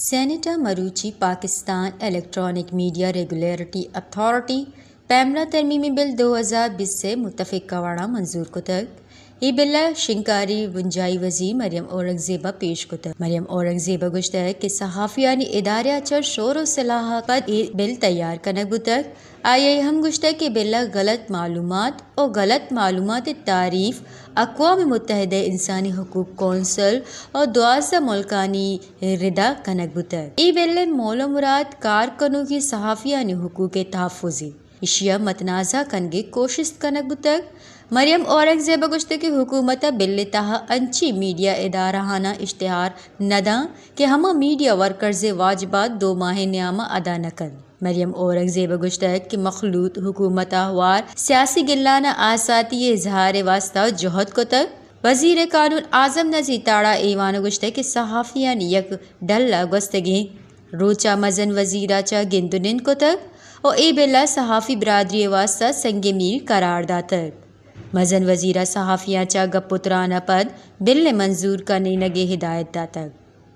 سینیٹ ءَ مروچی Pakistan electronic media regulatory authority, PEMRA, ترمیمی بل دو ہزار بیست ءِ متفق کواڑاں منظور کتگ۔ اے بل ءَ شنگکاری بنجاہی وزیر مریم اورنگزیب ءَ پیش کتگ۔ مریم اورنگزیب ءَ گوشتگ کہ صحافیانی ادارہ ءَ چہ شور ءُ صلاح ءَ پد اے بل تیار کنگ بوتگ۔ آئی ءَ اے ہم گوشتگ کہ بل ءَ غلط معلومات ءُ غلط معلومات ءِ تعریف اقوام متحدہ ءِ انسانی حقوق کونسل ءُ دوازدہ ملکانی رد ءَ کنگ بوتگ۔ اے بل ءِ مول ءُ مراد کار کنوکیں صحافیانی حقوق ءِ تحفظ اِنت۔ ایشی ءَ متنازعہ کنگ ءِ کوشست کنگ بوتگ۔ مریم اورنگزیب ءَ گوشتگ کہ حکومت ءَ بل ءِ تہا انچیں میڈیا ادارہاناں اشتہار نہ داں کہ ہما میڈیا ورکرز ءِ واجبات دو ماہ ءِ نیام ءَ ادا نہ کنت۔ مریم اورنگزیب ءَ گوشتگ کہ مخلوط حکومت ءَ ہوار سیاسی گلان ءَ آزاتی ءِ اظہار ءِ واستہ جہد کتگ۔ وزیر قانون اعظم نذیر تاڑا ایوان ءَ گوشتگ کہ صحافیانی یک ڈل ءَ گوستگیں روچ ءَ مزن وزیر ءَ چہ گند ءُ نند کتگ ءُ اے بل ءَ صحافی برادری ءِ واستہ سنگ میل قرار داتگ۔ مزن وزیر ءَ صحافیاں چہ گپ ءُ تران ءَ پد بل ءِ منظور کنینگ ءِ ہدایت داتگ۔